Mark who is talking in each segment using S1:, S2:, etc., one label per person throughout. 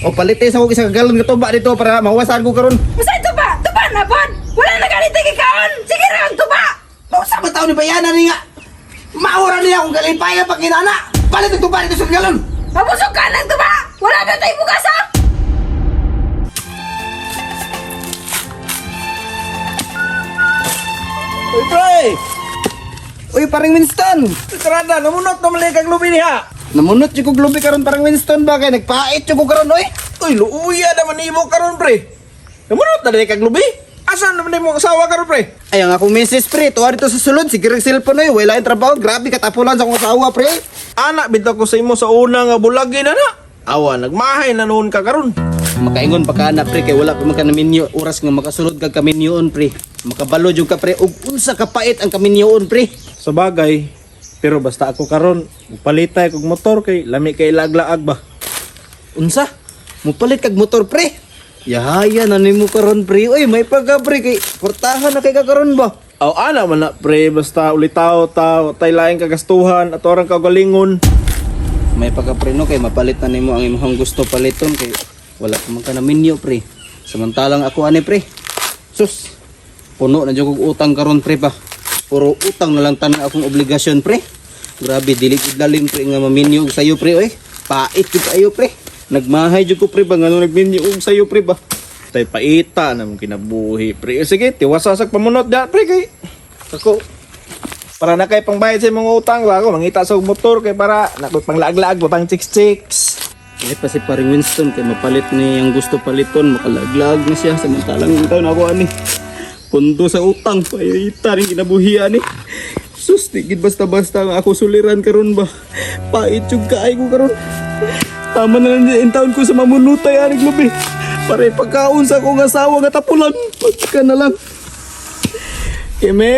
S1: O palite sa akong isa ka galon nga tuba dito para mahuwasan ko karon.
S2: Unsay tuba? Tuba na pod. Wala na ganito gikaon. Sige ra ang tuba.
S1: Mausa ba taon ni bayana ni nga? Maura niya akong kalipayan pag inana. Palit og tuba dito sa galon.
S2: Mabusog ka ng tuba. Wala na tayo bugas ha.
S1: Uy, pre! Uy, parang Winston!
S3: Karada, namunot na mali kag lubi niya.
S1: Namunot yung kog lubi karon parang Winston ba kay nagpait yung ko karon oy.
S3: Uy, luuya naman imo karon pre. Namunot na kag lubi. Asa naman nimo asawa karon pre?
S1: Ay, ang akong misis pre, tuwa dito sa sulod, sige rin cellphone oy, wala yung trabaho, grabe katapulan sa akong asawa pre.
S3: Anak bitaw ko sa imo sa una nga bulagin na na. Awa, nagmahay na noon ka karon.
S1: Makaingon pa ka na pre kay wala pa man ka naminyo oras nga makasulod kag kaminyoon pre. Makabalo jud ka pre ug unsa ka pait ang kaminyoon pre.
S3: Sa bagay, pero basta ako karon, palitay kog motor kay lami kay laglaag ba.
S1: Unsa? Mupalit kag motor pre. Yahaya na nimo karon pre. Oy, may pagka pre kay portahan na kay ka karon ba.
S3: Aw ana man na pre, basta ulitaw ta, tay laing kagastuhan at orang kagalingon.
S1: May pagka pre no kay mapalit na nimo ang imong gusto paliton kay wala pa man ka naminyo pre. Samantalang ako ani pre. Sus. Puno na jud kog utang karon pre ba. Puro utang na lang tanan akong obligasyon pre. Grabe dili gud lalim pre nga maminyo og sayo pre oy. Pait jud kayo pre. Nagmahay jud ko pre ba ngano nagminyo og sayo pre ba.
S3: Tay paita na mong kinabuhi pre. Sige, tiwasa sa pamunot da pre kay ako para na kay pangbayad sa imong utang ba ako mangita sa og motor kay para na ko'y panglaag-laag ba pang chicks-chicks.
S1: Kahit pa si paring Winston kay mapalit ni ang gusto paliton, makalaglag na siya samantalang yung taon ako ani. Pundo sa utang, payita rin kinabuhian ni. Sus, di gid basta-basta nga ako suliran karon ba. Pait yung kaay ko karon. Tama na lang din taon ko sa mamunutay ani lubi. Para pagkaon sa akong asawa nga tapulan. Pagka na lang. Kime!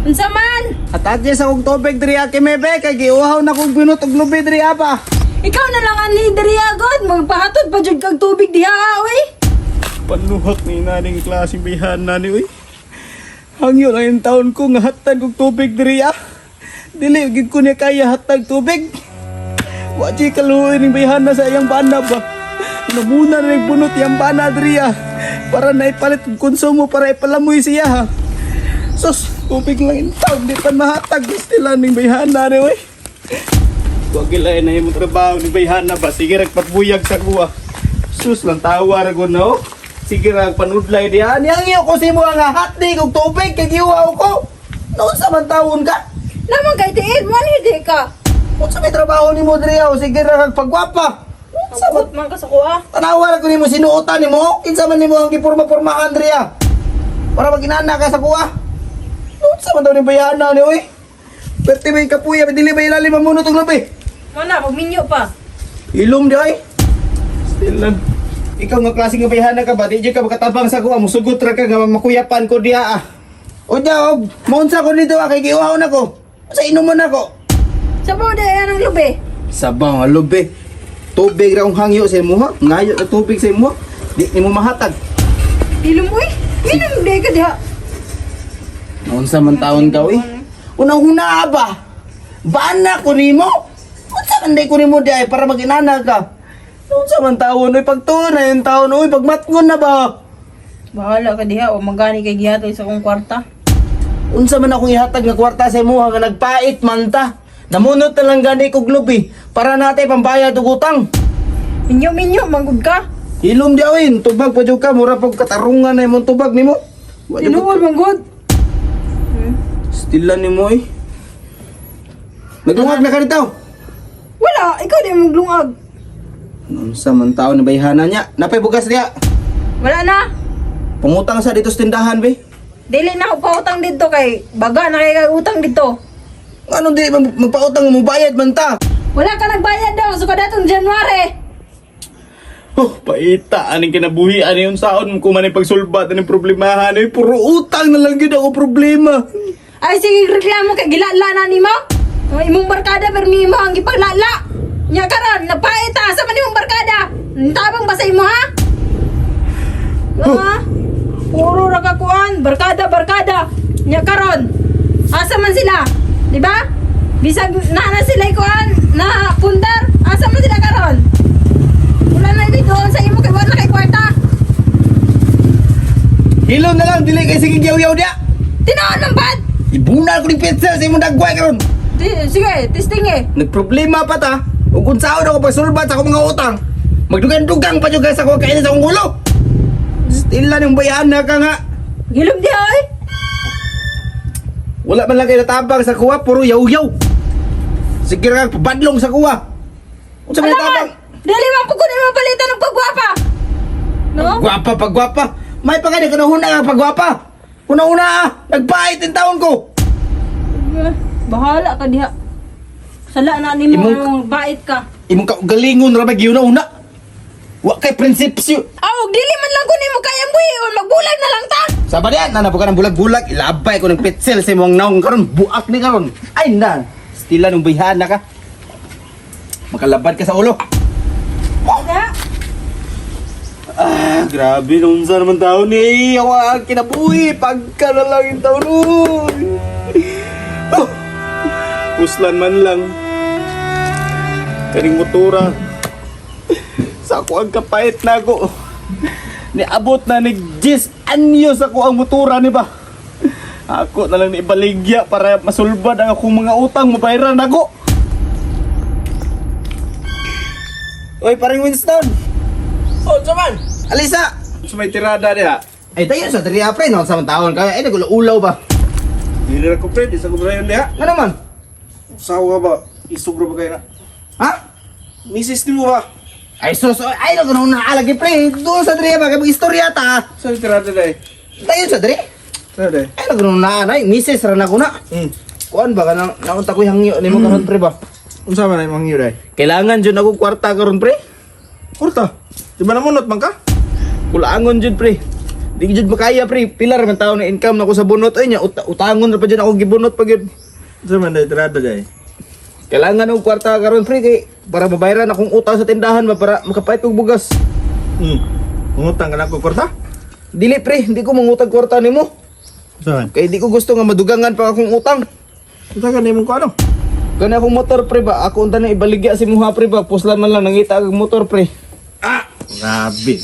S2: Unsa man?
S1: At adya sa akong tubig diri ah, Kime be kay giuhaw na kong binot og lubi diri ah, pa.
S2: Ikaw na lang ang leader agad. Magpahatod pa jud kag tubig diha oy.
S1: Panuhak ni naning klaseng bihana ni uy. Hangyo lang yung taon ko nga hatag og tubig diri ah. Dili gid ko niya kaya hatag tubig. Wa di kaluoy ning bihana sa iyang bana ba. Namuna na bunot iyang bana diri ah. Para naipalit og konsumo para ipalamoy siya ha. Sus, tubig lang yung taon di pa mahatag stila ning bihana ni uy. Wa gilay na imong trabaho ni bayhana ba sige rag patbuyag sa kuha. Sus lang tawa ra gud no. Sige ra panudlay diha. Niyang iyo ko si mo nga hatdi kog tubig kay giuhaw ko. Noon sa man tawon ka?
S2: Naman kay tiil mo ni di ka.
S1: Unsa may trabaho nimo diri oh? Sige ra kag pagwapa. Unsa man
S2: Sabot man ka sa kuha.
S1: tanawa ra ko nimo sinuotan nimo? Kinsa man nimo ang gipurma-pormahan diri ah? Para maginana ka sa kuha. Unsa man daw ni bayana ni oy? Perti may kapuya, dili ba ilalim ang munot og labi?
S2: Mana magminyo pa.
S1: Ilom di ay. Still Ikaw nga klase nga bayhana ka ba? Di jud ka makatabang sa kuha. Musugot ra ka nga makuyapan ko diha ah. O diya, og maunsa ko nito ah, kay giuhaw na ko. Sa inuman ako.
S2: Sabaw di ay ang lubi.
S1: Sabaw nga lubi. Tubig ra akong hangyo sa imuha. Ngayo na tubig sa imuha. Di nimo mahatag.
S2: Ilom uy. Minom di ka diha.
S1: Unsa man taon ka uy? Unang-una ba? Bana ko nimo. Unsa man day ko nimo di ay para maginana ka? Unsa man taon uy pagtuon na yung taon uy pagmatngon na ba?
S2: Bahala ka diha o magani kay gihatod sa akong kwarta.
S1: Unsa man akong ihatag nga kwarta sa imuha nga nagpait man ta. Namunot na lang gani kog lubi para natay pambayad og utang.
S2: Minyo minyo manggod ka.
S1: Ilom di awin, tubag pa jud ka mura pag katarungan na imong tubag nimo. Wa jud
S2: Tinuod manggod.
S1: Stila nimo eh. Naglungag na ka dito.
S2: Wala, ikaw di mo glungag.
S1: Unsa man taon na bayhana niya? Napay bugas diha.
S2: Wala na.
S1: Pangutang sa dito sa tindahan be.
S2: Dili na ako pautang dito kay baga na kay kay utang dito.
S1: Ano di magpautang mo bayad man ta?
S2: Wala ka nagbayad daw so kadatong January.
S1: Oh, paita aning kinabuhi ani yung saon ko man pagsulbat aning problemahan ay puro utang na lang gyud ako problema.
S2: Ay sige reklamo kay gilala na nimo. Ang imong barkada pero mimo ang gipaglala. Nya karon nagpait ta sa man imong barkada. Tabang ba sa imo ha? Ha? Puro ra ka kuan, barkada barkada. Nya karon. Asa man sila? Di ba? Bisag na na sila kuan, na pundar, asa man sila karon? Wala na
S1: Hilom na lang dili kay sige yaw-yaw dia.
S2: Tinuod man pad.
S1: Ibunal ko ni pencil sa imong dagway karon.
S2: Sige, testing eh.
S1: Nagproblema pa ta. Ug unsaon ako pagsulbat sa akong mga utang. Magdugang-dugang pa jud ka sa akong kainin sa akong ulo. Still lang yung bayahan na ka nga.
S2: Hilom di oy.
S1: Wala man lang kay natabang sa kuha, puro yaw-yaw. Sige ra pabadlong sa kuha. Unsa man
S2: Alam man,
S1: natabang?
S2: dili man po kunin mo palitan ng pagwapa. No?
S1: Gwapa pagwapa. May pa gani kanahuna nga pagwapa. Una-una ah, nagpait in taon ko.
S2: Eh, bahala ka diha. Sala na nimo ang bait ka.
S1: Imong kaugalingon ra ba una-una. Wa kay prinsipyo.
S2: Aw, dili man lang kunin mo kayang buhion, magbulag na lang ta.
S1: Sa ba diyan, nanapo ka ng bulag-bulag, ilabay ko ng petzel sa imong naong karon, buak ni karon. Ay na, stila nung bayhan na ka. Makalabad ka sa ulo.
S2: Diha.
S1: Ah, grabe nung sa naman taon ni. Ako ang kinabuhi, pagka na lang yung taon. Uy. Oh, puslan man lang. Kaning motora. Sa ako ang kapait na ako. Niabot na ni 10 anyos ako ang motora ni ba. Ako na lang ni ibaligya para masulbad ang akong mga utang mabayaran ako. Oy, paring Winston.
S3: Oh, saman.
S1: Alisa.
S3: Sa may tirada diha.
S1: Ay, tayo sa diri pre, no? Sa taon kaya ay nagulaulaw ba?
S3: Dili ra ko pre, di sa kubrayon diha.
S1: Nga naman?
S3: Sawa ba? Isugro ba kayo na?
S1: Ha?
S3: Misis nimo ba?
S1: Ay sus, ay no kuno na alagi pre. Doon sa diri ba kay istorya ta.
S3: Sa may tirada dai.
S1: Tayo sa diri.
S3: Sa dai.
S1: Ay no kuno na anay, misis ra na ko na. Kuan ba kanang naunta ko'y hangyo nimo karon pre ba?
S3: Unsa man ay mangyo dai?
S1: Kailangan jud ako kwarta karon pre.
S3: Kurta. Di ba namunot man ka?
S1: Kulangon jud pre. Di jud makaya pre. Pilar man taon na income nako sa bunot ay nya utangon ra pa jud ako gibunot pa gyud.
S3: Sa man dai tirada dai.
S1: Kailangan og kwarta karon pre kay para mabayaran akong utang sa tindahan ba para makapait og bugas.
S3: Mangutang ka na ko kurta?
S1: Dili pre, hindi ko mangutang kwarta nimo.
S3: Sa man?
S1: Kay di ko gusto nga madugangan pa akong utang.
S3: Unsa ka nimo ko ano?
S1: Gani akong motor pre ba, ako unta na ibaligya si muha pre ba, puslan man lang nangita ang motor pre.
S3: Ah, grabe.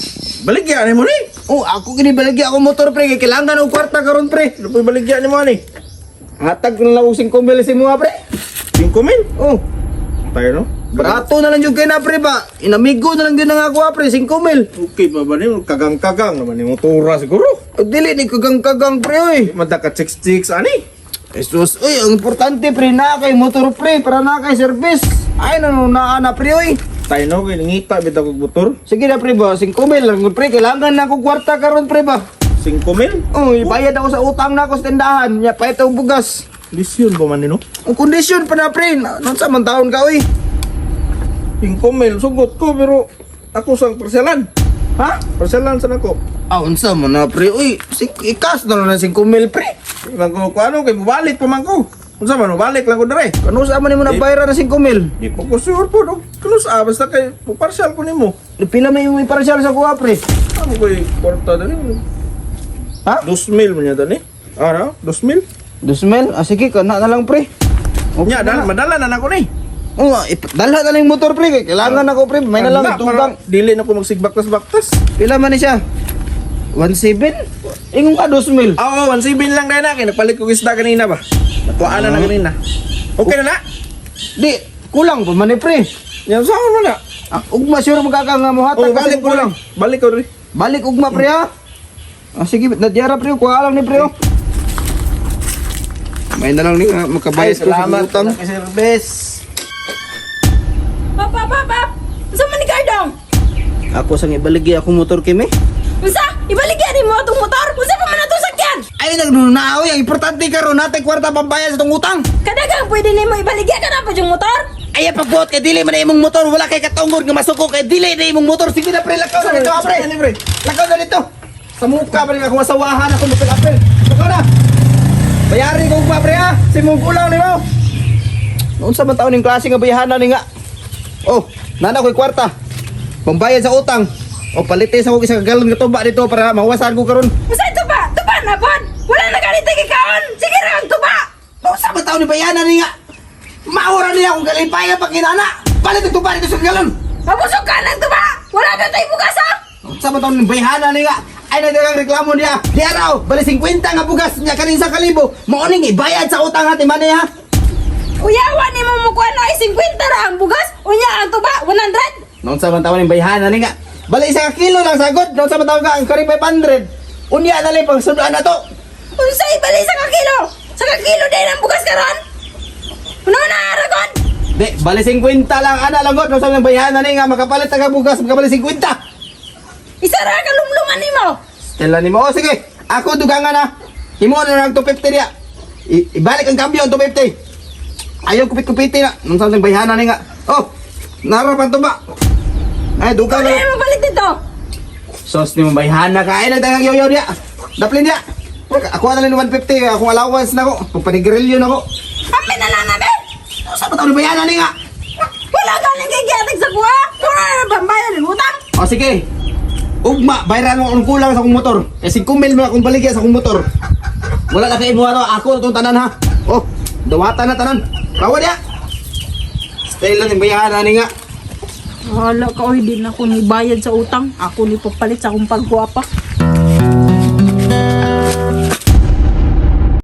S3: Baligya nimo ni.
S1: Oh, ako kini baligya akong motor pre, kay kailangan og kwarta karon pre.
S3: Ano po baligya nimo ani?
S1: Hatag ko na lang og 5 mil si muha pre.
S3: 5 mil?
S1: Oh,
S3: Tayo no?
S1: barato na lang jud kay na pre ba. Inamigo na lang jud na nga ako ah, pre, 5 mil.
S3: Okay pa ba nimo kagang-kagang naman ni motora siguro.
S1: Oh, dili ni kagang-kagang pre oy.
S3: Mata ka 66 ani.
S1: Jesus, oy, ang importante pre na kay motor pre para na kay service. Ay na no naa na pre oy.
S3: Tayo no kay nangita bitaw kog motor.
S1: Sige na pre ba, 5 mil lang pre, kailangan na akong kwarta karon pre ba.
S3: 5 mil?
S1: Oh, ibayad ako sa utang na ako sa tindahan. Nya pahit ang bugas.
S3: Lisyon ba man ni no?
S1: Ang kondisyon pa na pre, noon sa man taon ka oy.
S3: 5 mil sugot ko pero ako sang parselan.
S1: Ha?
S3: Parselan sa nako.
S1: Ah, unsa man na pre oy. Ikas na lang ng 5 mil pre.
S3: Lang ko ko ano kay mobalik pa man ko. Unsa man mobalik lang ko dere.
S1: Kano sa man nimo na bayaran ng 5 mil?
S3: Di pa ko sure po no. Kunos ah basta kay parcel ko nimo.
S1: Pila may yung parcial sa kuha pre?
S3: Ano ko kwarta dani?
S1: Ha?
S3: 2 mil man yata ni. Ah, no? 2 mil?
S1: 2 mil? Ah, sige, kana na lang pre. Okay
S3: Nya,
S1: na.
S3: dal, madala na nako ni.
S1: Oo, dala na lang yung motor pre. Kay Kailangan ako pre, may na lang
S3: Ana,
S1: tugang.
S3: para Dili na ko magsigbaktas-baktas.
S1: Pila man ni siya? 1.7? Ingon ka 2 mil.
S3: Ah, Oo, 1.7 lang dahil na. Kaya nagpalit ko isda kanina ba? Nakuhaan na na kanina. Okay na na?
S1: Di, kulang pa man ni pre.
S3: Yan, saan mo na?
S1: Ah, ugma sure magkaka nga mohatag
S3: Oh,
S1: kasi
S3: balik ko
S1: kulang.
S3: lang. Balik ko rin.
S1: Balik ugma pre ha. Ah, sige, nadyara pre, kuha lang ni pre oh. May na lang ni ah, makabayad ko sa utang.
S3: Service.
S2: Pap, pap, pap, pap. Unsa man ni Gardong?
S1: Ako sang ibaligi akong motor kimi.
S2: Unsa? Ibaligya nimo atong motor? Unsa pa man atong sakyan?
S1: Ay nagnunaaw, ang importante karon natay kwarta pambayad sa tong utang.
S2: Kadagang pwede nimo ibaligya ka na pa yung motor?
S1: Ay pagbuot kay dili man na imong motor, wala kay katungod nga masuko kay dili na imong motor. Sige na pre, lakaw na dito ah, pre.
S3: Saan, pre?
S1: Lakaw na dito. Sa mukha pa rin ako masawahan ako mapil-apil. Lakaw na. Bayarin ko pa pre ha. Sa imong kulang nimo. Noon sa man taon ning klase nga bayahanan ni nga. Oh, nana ko'y kwarta. Pambayad sa utang. O palite sa ko isa ka galon nga tuba dito para mahuwasan ko karon.
S2: Unsa tuba? Tuba na pod. Wala na ganito gikaon. Sige ra ang tuba.
S1: Noon sa man taon ni bayanan ni nga. Maura niya akong galipayan pag inana. Palit ang tuba dito sa galon.
S2: Mabusog ka ng tuba. Wala na tayo bugas ha.
S1: Sa man taon ni bayhana ni nga. Ay nagdagang reklamo niya. Di araw, bali 50 nga bugas niya kanin sa kalibo. Mao ning ibayad sa utang ha, timani ha.
S2: Uyawa ni mo mukuha no ay 50 ra ang bugas. Unya ang tuba 100.
S1: Noon sa man tawon ning bayhana ni nga. Bali isa ka kilo lang sagod. Noon sa man tawon ka ang kari 500. Unya na lang pang sudan na to.
S2: Unsay bali sa ka kilo? Sa ka kilo din ang bugas karon? Ano na ragon?
S1: Di, bali 50 lang ana lang god. Noon sa man bayhana ni nga makapalit ka bugas, makabali 50.
S2: Isa ra ka lumluman nimo.
S1: Stella nimo. Oh, sige. Ako dugangan na. Imo na lang 250 diya. Ibalik ang kambyo ang 250. Ayaw kupit-kupiti na. Noon sa man bayhana ni nga. Oh, narapan to ba? Ay, dugang
S2: Ano
S1: na.
S2: mo palit dito?
S1: Sos ni mo bayhana ka. Ay, nagdagang yoyo diya. Daplin diya. Ako na lang 150. Akong allowance na ko. Pagpanigrilyo na ko.
S2: Amin na lang namin.
S1: Sa ba taon bayhana ni nga?
S2: Wala galing kay giatag sa kuha. Wala na pambayad ng utang.
S1: O sige. Ugma, bayaran mo akong kulang sa akong motor. Kasi 5,000 mo akong baligya sa akong motor. Wala na kay mo ano, ako na itong tanan ha. Oh, dawatan na tanan. Rawa diya. Stay lang yung bayhana ni nga.
S2: Wala ka oy, di na ko ni bayad sa utang. Ako ni papalit sa akong pagkuha pa.